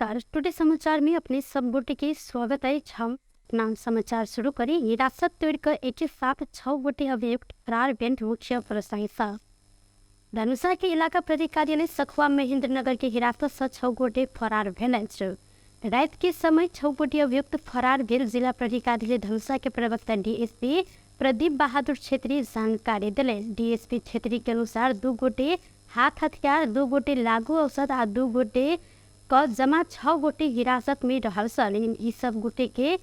नमस्कार, टुडे समाचार में अपने सब गोटे के स्वागत अछि। हम अपना समाचार शुरू करी। हिरासत तोड़ि कऽ एक साथ 6 गोटे अभियुक्त फरार भेल मुख्य प्रशंसा। धनुषा के इलाका प्रहरी कार्यालय सखुआ महेंद्रनगर के हिरासत से 6 गोटे फरार भेल अछि। राति के समय 6 गोटे अभियुक्त फरार भेल जिला प्रहरी कार्यालय धनुषा के प्रवक्ता डीएसपी प्रदीप बहादुर छेत्री जानकारी देलनि। डीएसपी छेत्री के अनुसार 2 गोटे हाथ हथियार, 2 गोटे लागू औषध आ 2 गोटे क जमा 6 गोटे हिरासत में रहल छल। ई सब गोटे के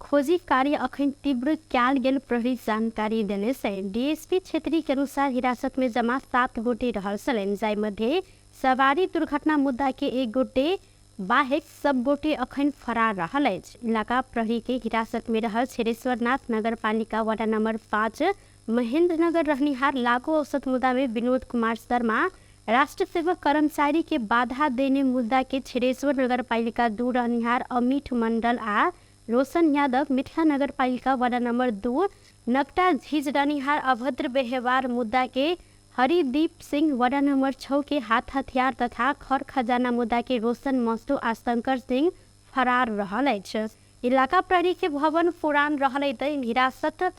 खोजी कार्य अखन तीव्र कयल गेल प्रहरी जानकारी देने छै। डीएसपी छेत्री के अनुसार हिरासत में जमा 7 गोटे रहल छलनि, जाहि मध्ये सवारी दुर्घटना मुद्दा के 1 गोटे बाहेक सब गोटे अखन फरार रहल अछि। इलाका प्रहरी के हिरासत में रहल क्षीरेश्वरनाथ नगरपालिका वार्ड नंबर 5 महेंद्रनगर रहनिहार लागू औसत मुद्दा में विनोद कुमार शर्मा राष्ट्र सेवक कर्मचारी के बाधा देने मुद्दा के क्षीरेश्वर नगरपालिका 2 रहनिहार अमित मंडल आ रोशन यादव मिथिला नगरपालिका वार्ड नंबर 2 नकटा झीज रहनिहार अभद्र व्यवहार मुद्दा के हरिदीप सिंह वार्ड नंबर 6 के हाथ हथियार तथा खर खजाना मुद्दा के रोशन महतो आ शंकर सिंह फरार रहल अछि। इलाका प्रहरी के भवन पुरान रहल त हिरासत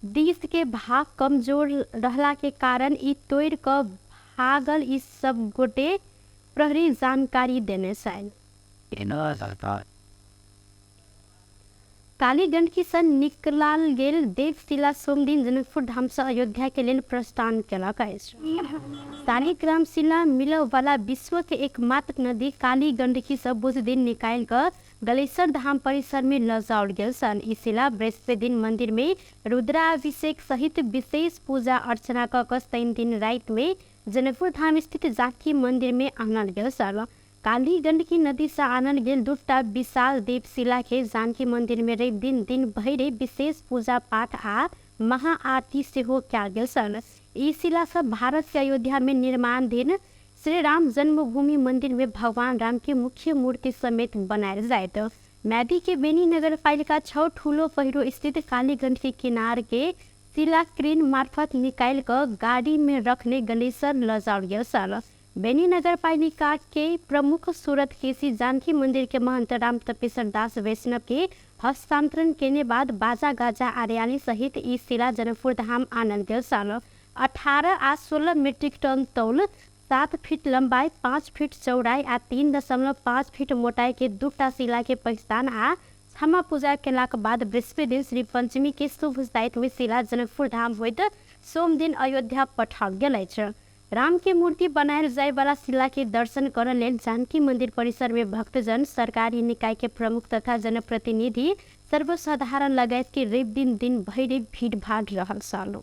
दिस के भाग कमजोर रहला के कारण ई तोड़ क भागल ई सब गोटे प्रहरी जानकारी देने छल। काली गंडकी सँ निकलाल गेल देवशिला सोमदिन जनकपुर धाम सँ अयोध्या के लेल प्रस्थान केलक अछि। शालिग्राम शिला मिलय वाला विश्व के एकमात्र नदी काली गंडकी सँ बुध दिन निकालि कऽ गलेश्वर धाम परिसर में ल जाओल गेल छल। ई शिला बृहस्पति दिन मंदिर में रुद्राभिषेक सहित विशेष पूजा अर्चना कऽ कऽ शनि दिन राति में जनकपुर धाम स्थित जानकी मंदिर में आनल गेल छल। काली गंडकी नदी से आनल गेल 2टा विशाल देवशिला के जानकी मंदिर में रवि दिन दिन भरि विशेष पूजा पाठ आ महाआरती सेहो कयल गेल छल। ई शिला सब भारत के अयोध्या में निर्माणाधीन श्री राम जन्मभूमि मंदिर में भगवान राम के मुख्य मूर्ति समेत बनायल जायत। मैदी के बेनी नगरपालिका 6 ठूलो पहिरो स्थित काली गंडकी किनार के शिला क्रेन मार्फत निकालि कऽ गाड़ी में रखने गलेश्वर ल जाओल गेल छल। बेनी नगरपालिका के प्रमुख सूरत केसी जानकी मंदिर के महंत राम तपेश्वर दास वैष्णव के हस्तांतरण केने बाद बाजा गाजा आर्याली सहित ई शिला जनकपुर धाम आनल गेल छल। 18 आ 16 मीट्रिक टन तौल, 7 फीट लंबाई, 5 फीट चौड़ाई आ 3.5 फीट मोटाई के 2टा शिला के पहिचान आ क्षमा पूजा केलाक बाद बृहस्पति दिन श्री पंचमी के शुभ साइत में शिला जनकपुर धाम होइत सोम दिन अयोध्या पठाओल गेल अछि। राम के मूर्ति बनायल जाय वाला शिला के दर्शन करऽ लेल जानकी मंदिर परिसर में भक्तजन, सरकारी निकाय के प्रमुख तथा जनप्रतिनिधि, सर्वसाधारण लगायत के रवि दिन दिन भरि भीड़ भाड़ रहल छल।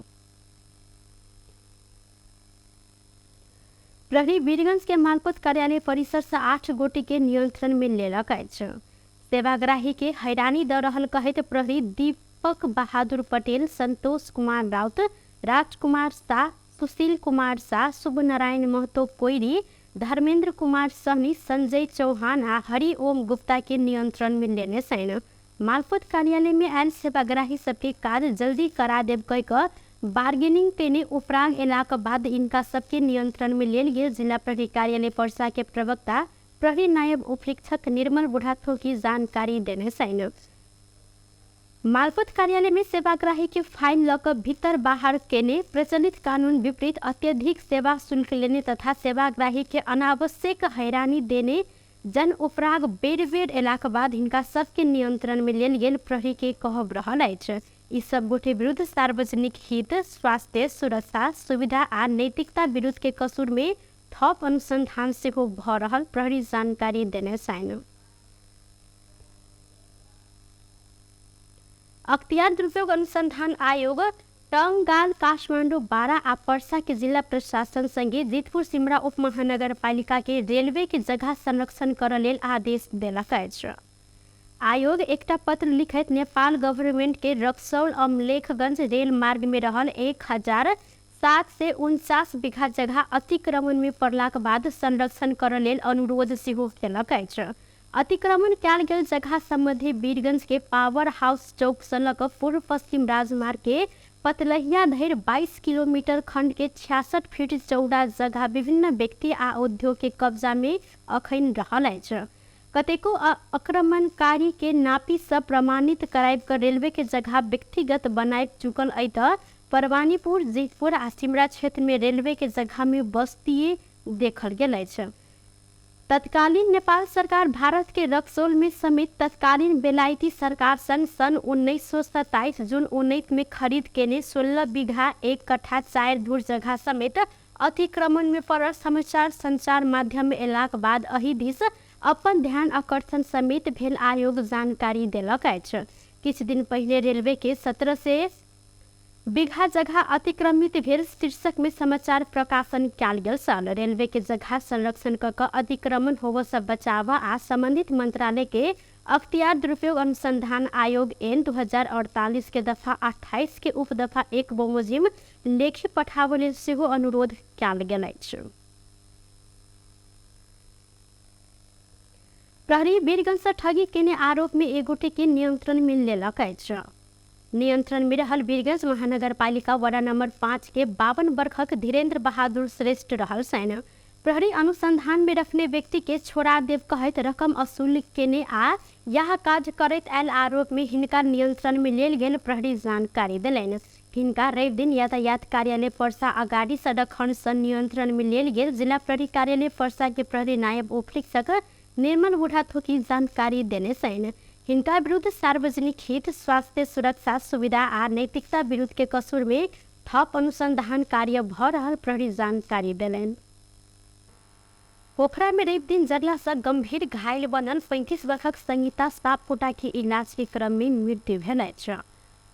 प्रहरी वीरगंज के मालपोत कार्यालय परिसर से 8 गोटे के नियंत्रण में लेलक अछि। सेवाग्राही के हैरानी द रहल कहैत प्रहरी दीपक बहादुर पटेल, संतोष कुमार राउत, राजकुमार शाह, सुशील कुमार शाह, शुभ नारायण महतो कोइरी, धर्मेंद्र कुमार सहनी, संजय चौहान आ हरि ओम गुप्ता के नियंत्रण में लेने छनि। मालपोत कार्यालय में आयल सेवाग्राही सबके कार्य जल्दी करा देब कह कऽ बार्गेनिंग केने उपराग एलाक बाद इनका सबके नियंत्रण में लेल गेल जिला प्रहरी कार्यालय पर्सा के प्रवक्ता प्रहरी नायब उपरीक्षक निर्मल बुढ़ाथोकी जानकारी देने छनि। मालपोत कार्यालय में सेवाग्राही के फाइल लऽ कऽ भीतर बाहर केने, प्रचलित कानून विपरीत अत्यधिक सेवा शुल्क लेने तथा सेवाग्राही के अनावश्यक हैरानी देने जन उपराग बेर बेर एलाक बाद हिनका सबके नियंत्रण में लेल गेल प्रहरी के कहब रहल अछि। ई सब गोटे विरुद्ध सार्वजनिक हित, स्वास्थ्य, सुरक्षा, सुविधा आ नैतिकता विरुद्ध के कसूर में थप अनुसंधान सेहो भऽ रहल प्रहरी जानकारी देने छनि। अख्तियार दुरुपयोग अनुसंधान आयोग टंगाल, काठमाडौँ, बारा आ पर्सा के जिला प्रशासन संगे जितपुर सिमरा उपमहानगरपालिका के रेलवे के जगह संरक्षण करऽ लेल आदेश देलक अछि। आयोग एकटा पत्र लिखैत नेपाल गवर्नमेंट के रक्सौल अमलेखगंज रेल मार्ग में रहल 1749 बीघा जगह अतिक्रमण में पड़लाक बाद संरक्षण करऽ लेल अनुरोध सेहो केलक अछि। अतिक्रमण कयल गेल जगह सम्बन्धी वीरगंज के पावर हाउस चौक सँ लऽ कऽ पूर्व पश्चिम राजमार्ग के पतलहिया धरि 22 किलोमीटर खंड के 66 फीट चौड़ा जगह विभिन्न व्यक्ति आ उद्योग के कब्जा में अखन रहल अछि। कतेको आक्रमणकारी के नापी से प्रमाणित कराबि कऽ रेलवे के जगह व्यक्तिगत बनाबि चुकल अछि तऽ परवानीपुर, जीतपुर आ सिमरा क्षेत्र में रेलवे के जगह में बस्ती देखल गेल अछि। तत्कालीन नेपाल सरकार भारत के रक्सौल में समेत तत्कालीन बेलायती सरकार संग सन् 1927 जुन 19 में खरीद केने 16 बीघा 1 कट्ठा 4 धुर जगह समेत अतिक्रमण में पड़ल समाचार संचार माध्यम में एलाक बाद अहि दिस अपन ध्यान आकर्षण समेत भेल आयोग जानकारी देलक अछि। किछु दिन पहिले रेलवे के 1700 बीघा जगह अतिक्रमित भेल शीर्षक में समाचार प्रकाशन कयल गेल छल। रेलवे के जगह संरक्षण क कऽ अतिक्रमण होबय से बचाव आ संबंधित मंत्रालय के अख्तियार दुरुपयोग अनुसंधान आयोग एन 2048 के दफा 28 के उपदफा 1 बमोजिम लेखी पठाबय लेल सेहो अनुरोध कयल गेल अछि। प्रहरी वीरगंज से ठगी केने आरोप में एक गोटे के नियंत्रण में लेलक अछि। नियंत्रण में रहल वीरगंज महानगरपालिका वडा नंबर 5 के 52 वर्षक धीरेन्द्र बहादुर श्रेष्ठ रहल छनि। प्रहरी अनुसंधान में रखने व्यक्ति के छोड़ा देव कहैत रकम असूल केने आ यह काज करैत आयल आरोप में हिनका नियंत्रण में लेल गेल प्रहरी जानकारी देलनि। हिनका रवि दिन यातायात कार्यालय पर्सा अगाडि सडक खंड से नियंत्रण में लेल गेल जिला प्रहरी कार्यालय पर्सा के प्रहरी नायब उपरीक्षक निर्मल बुढाथोकी जानकारी देने छनि। हिनका विरुद्ध सार्वजनिक हित, स्वास्थ्य सुरक्षा, सुविधा आ नैतिकता विरुद्ध के कसूर में थप अनुसंधान कार्य भ रहल प्रहरी जानकारी देलनि। पोखरा में रवि दिन जरला से गंभीर घायल बनल 35 वर्षक संगीता सापकोटा के इलाज के क्रम में मृत्यु भेल अछि।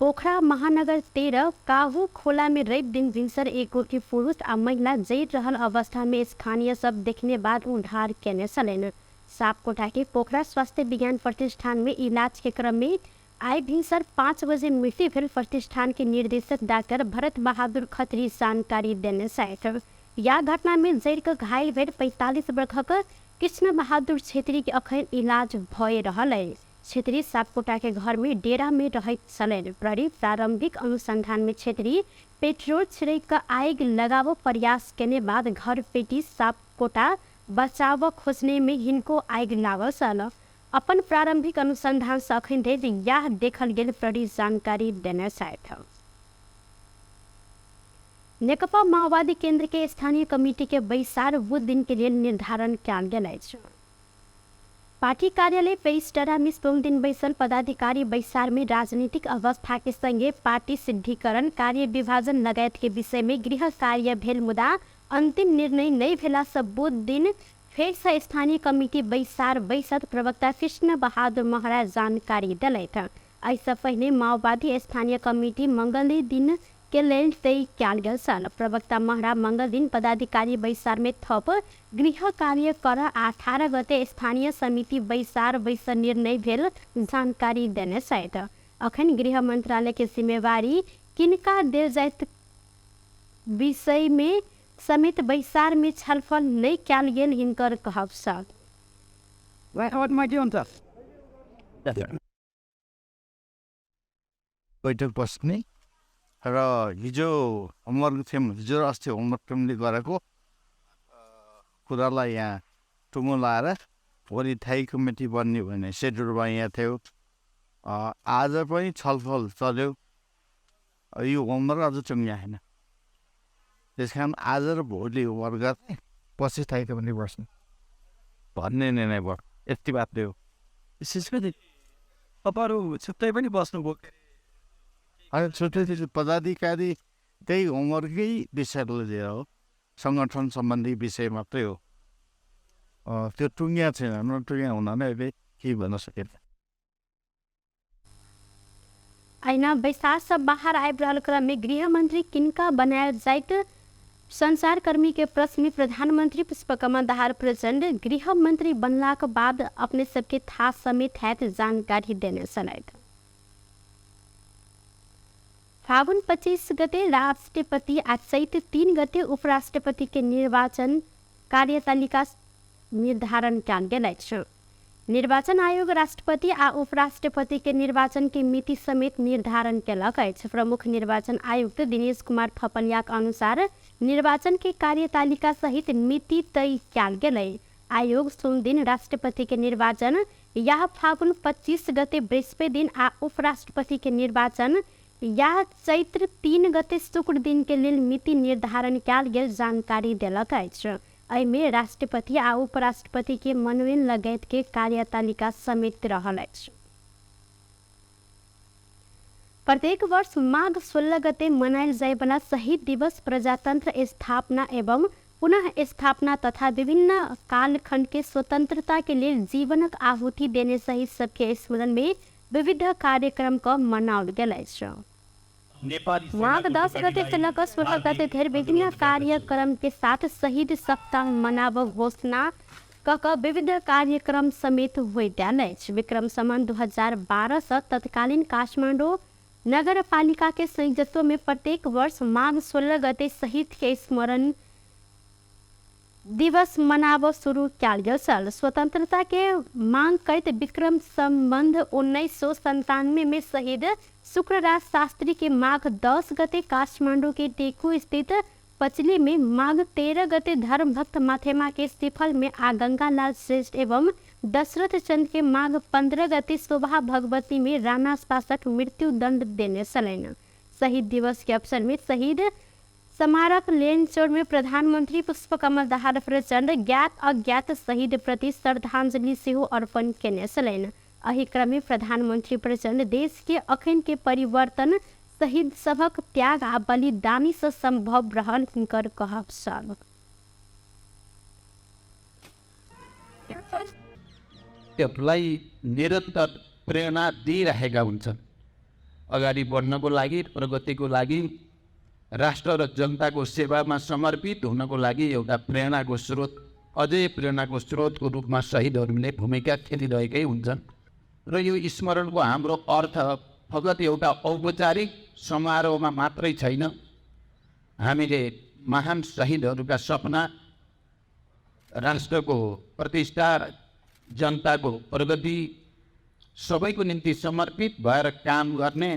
पोखरा महानगर 13 काहू खोला में रवि दिन भिनसर एक गोटी पुरुष आ महिला जरि रहल अवस्था में स्थानीय सब देखने बाद उद्धार केने छलनि। सापकोटा के पोखरा स्वास्थ्य विज्ञान प्रतिष्ठान में इलाज के क्रम में आइ भिनसर 5 बजे मृत्यु भेल प्रतिष्ठान के निर्देशक डॉक्टर भरत बहादुर खत्री जानकारी देने छथि। यह घटना में जरि कऽ घायल भेल 45 वर्षक कृष्ण बहादुर छेत्री के अखन इलाज भए रहल अछि। छेत्री सापकोटा के घर में डेरा में रहैत छलनि। प्रहरी प्रारंभिक अनुसंधान में छेत्री पेट्रोल छिड़क कऽ आगि लगाबऽ प्रयास केने बाद घर पेटी सापकोटा बचाव खोजने में हिनको आगि लागल छल। अपन प्रारंभिक अनुसंधान से अखन धरि यह देखल गेल प्रहरी जानकारी देने छथि। नेकपा माओवादी केंद्र के स्थानीय कमिटी के बैसार बुध दिन के लेल निर्धारण कयल गेल अछि। पार्टी कार्यालय पेरिसडरा में सोम दिन बैसल पदाधिकारी बैसार में राजनीतिक अवस्था के संगे पार्टी सिद्धिकरण, कार्य विभाजन लगायत के विषय में गृह कार्य भेल मुदा अंतिम निर्णय नहीं भेला से बुध दिन फेर से स्थानीय कमिटी बैसार बैसत प्रवक्ता कृष्ण बहादुर महाराज जानकारी देलथि। एहिसँ पहिने माओवादी स्थानीय कमिटी मंगल दिन के लेल तय कयल गेल छल। प्रवक्ता महरा मंगल दिन पदाधिकारी बैसार में थप गृह कार्य कर 18 गते स्थानीय समिति बैसार बैस निर्णय भेल जानकारी देने छथि। अखन गृह मंत्रालय के जिम्मेवारी किनका देल जाइत विषय में समेत बैसार में छलफल नहीं कयल गेल हिनकर कहब छल। बैठक बस्ने र हिजो होमवर्क थियौँ, हिजो र अस्ति होमवर्क टिमले गरेको कुरालाई यहाँ टुङ्गो लाएर भोलि थायी कमिटी बन्ने भन्ने सेड्युल बनाएको थियो। आज पनि छलफल चल्यो। यो होमवर्क अझ टुङ्गिएको छैन, त्यस कारण आज र भोलि होमवर्क गर्ने पछि स्थायी कमिटी बस्ने भन्ने निर्णय भयो। यति मात्रै हो। विशेष गरी तपाईँहरू छुट्टै पनि बस्नुभयो? होइन, छुट्टै त्यो पदाधिकारी त्यही होमवर्ककै विषयलाई लिएर हो, सङ्गठन सम्बन्धी विषय मात्रै हो। त्यो टुङ्गिया छैन, नटुङ्गिया हुन नै अहिले केही भन्न सकिँदैन। अहिना बैसार से बाहर आबि रहल क्रम में गृहमंत्री किनका बनायल जाइत संचारकर्मी के प्रश्न में प्रधानमंत्री पुष्पकमल दाहाल प्रचण्ड गृहमंत्री बनलाक बाद अपने सबके थाह समेत हैत जानकारी देने छलथि। फागुन 25 गते राष्ट्रपति आ चैत 3 गते उपराष्ट्रपति के निर्वाचन कार्यतालिका निर्धारण कयल गेल अछि। निर्वाचन आयोग राष्ट्रपति आ उपराष्ट्रपति के निर्वाचन के मिति समेत निर्धारण केलक अछि। प्रमुख निर्वाचन आयुक्त दिनेश कुमार थपलियाक अनुसार निर्वाचन के कार्यतालिका सहित मिति तय कयल गेलै। आयोग सोमदिन राष्ट्रपति के निर्वाचन यह फागुन 25 गते बृहस्पति दिन आ उपराष्ट्रपति के निर्वाचन या चैत्र 3 गते शुक्र दिन के लेल मिति निर्धारण कयल गेल जानकारी देलक अछि। एहिमे राष्ट्रपति आ उपराष्ट्रपति के मनोनयन लगायत के कार्यतालिका समेत रहल अछि। प्रत्येक वर्ष माघ 16 गते मनायल जायवला शहीद दिवस प्रजातंत्र स्थापना एवं पुनः स्थापना तथा विभिन्न कालखंड के स्वतंत्रता के लेल जीवनक आहुति देने शहीद सबके स्मरण में विविध कार्यक्रम क मनाओल गेल अछि। माघ 10 गते से लऽ कऽ 16 गते धरि विभिन्न कार्यक्रम के साथ शहीद सप्ताह मनाबऽ घोषणा कऽ कऽ विविध कार्यक्रम समेत होइत आयल अछि। विक्रम संवत 2012 सँ तत्कालीन काठमाडौँ नगरपालिका के संयोजकत्व में प्रत्येक वर्ष माघ 16 गते शहीद के स्मरण दिवस मनाबऽ शुरू कयल गेल छल। स्वतंत्रता के मांग करैत विक्रम संबंध 1997 में शहीद शुक्रराज शास्त्री के माघ 10 गते काठमांडू के टेकू स्थित पचली में, माघ 13 गते धर्मभक्त माथेमा के सिफल में आ गंगालाल श्रेष्ठ एवं दशरथ चंद के माघ 15 गते शोभा भगवती में राणा शासक मृत्यु दंड देने छलनि। शहीद दिवस के अवसर में शहीद स्मारक लेनचौर में प्रधानमंत्री पुष्पकमल दाहाल प्रचण्ड ज्ञात अज्ञात शहीद प्रति श्रद्धांजलि सेहो अर्पण केने छलनि। एहि क्रम में प्रधानमंत्री प्रचण्ड देश के अखन के परिवर्तन शहीद सभक त्याग आ बलिदानी से संभव रहल हुनकर कहब छल। त्यसलाई निरन्तर प्रेरणा दिइरहेका हुन्छन् अगाडि बढ्नको लागि, प्रगतिको लागि, राष्ट्र र जनताको सेवामा समर्पित हुनको लागि एउटा प्रेरणाको स्रोत, अझै प्रेरणाको स्रोतको रूपमा शहीदहरूले भूमिका खेलिरहेकै हुन्छन्। र यो स्मरणको हाम्रो अर्थ फगत एउटा औपचारिक समारोहमा मात्रै छैन। हामीले महान शहीदहरूका सपना, राष्ट्रको प्रतिष्ठा, जनताको प्रगति, सबैको निम्ति समर्पित भएर काम गर्ने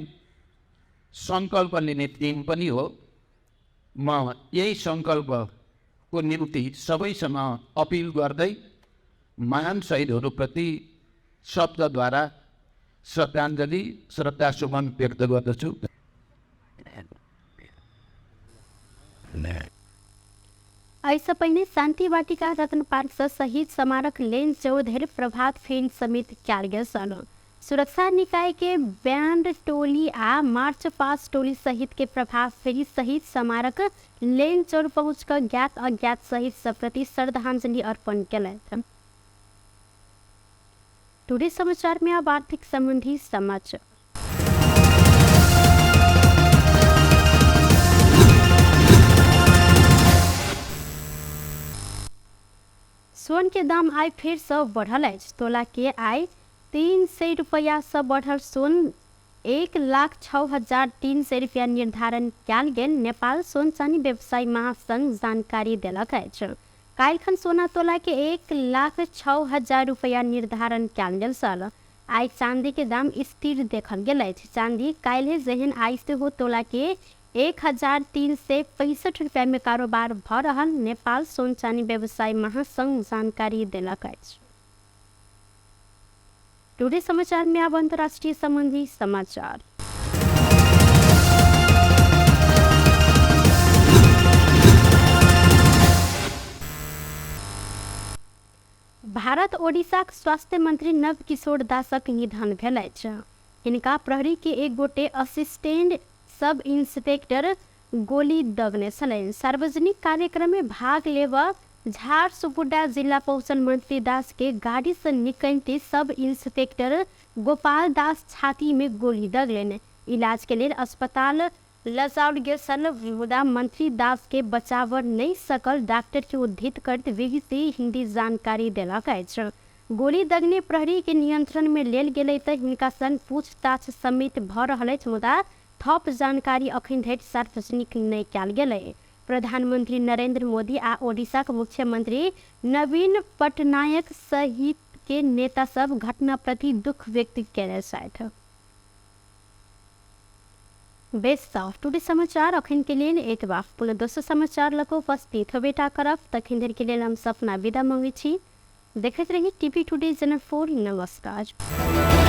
सङ्कल्प लिने दिन पनि हो। म यही सङ्कल्पको निम्ति सबैसँग अपिल गर्दै महान शहीदहरूप्रति शब्दद्वारा श्रद्धाञ्जली, श्रद्धासुमन व्यक्त गर्दछु। एहिसँ पहिने शान्ति वाटिका रत्न पार्क सँ शहीद स्मारक लेन चौधरी प्रभात फेरी समेत कयल गेल छल। सुरक्षा निकाय के बैंड टोली आ मार्च पास टोली सहित के प्रभात फेरी शहीद स्मारक लेन चौर पहुँच कऽ ज्ञात अज्ञात शहीद सब प्रति श्रद्धांजलि अर्पण केलथि। टुडे समाचार में अब आर्थिक संबंधी समाचार। सोन के दाम आइ फेर से बढ़ल अछि। तोला के आइ 300 रुपया से बढ़ल सोन 1,06,300 रुपया निर्धारण कयल गेल नेपाल सोन चानी व्यवसायी महासंघ जानकारी देलक अछि। काल्हिखन सोना तोला के 1,06,000 रुपया निर्धारण कयल गेल छल। आइ चांदी के दाम स्थिर देखल गेल अछि। चांदी काल्हि जेहन आइ सेहो तोला के 1,365 रुपया में कारोबार भऽ रहल नेपाल सोन चानी व्यवसायी महासंघ जानकारी देलक अछि। टुडे समाचार में अब अंतर्राष्ट्रीय संबंधी समाचार। भारत ओडिशाक स्वास्थ्य मंत्री नव किशोर दासक निधन भेल अछि। हिनका प्रहरी के एक गोटे असिस्टेंट सब इंस्पेक्टर गोली दगने छलनि। सार्वजनिक कार्यक्रम में भाग लेबऽ झारसुगुडा जिला पहुँचल मंत्री दास के गाड़ी से निकलते सब इंस्पेक्टर गोपाल दास छाती में गोली दगलनि। इलाज के लेल अस्पताल लजाओल गेल छल, मुदा मंत्री दास के बचाव नहि सकल डॉक्टर के उद्धृत करैत बीबीसी हिंदी जानकारी देलक अछि। गोली दगने प्रहरी के नियंत्रण में लेल गेलै तऽ हिनका संग पूछताछ समेत भऽ रहल अछि, मुदा थप जानकारी अखन धरि सार्वजनिक नहि कयल गेलै। प्रधानमंत्री नरेंद्र मोदी आ ओडिशाक मुख्यमंत्री नवीन पटनायक सहित के नेता सब घटना प्रति दुख व्यक्त केने छथि। बेस टुडे समाचार अखन के लेल एतबा। पुनः दोसर समाचार लऽ कऽ उपस्थित होबेटा करब, तखन धरि के लेल हम सपना विदा मंगै छी। देखैत रही टीवी टुडे जनकपुर। नमस्कार।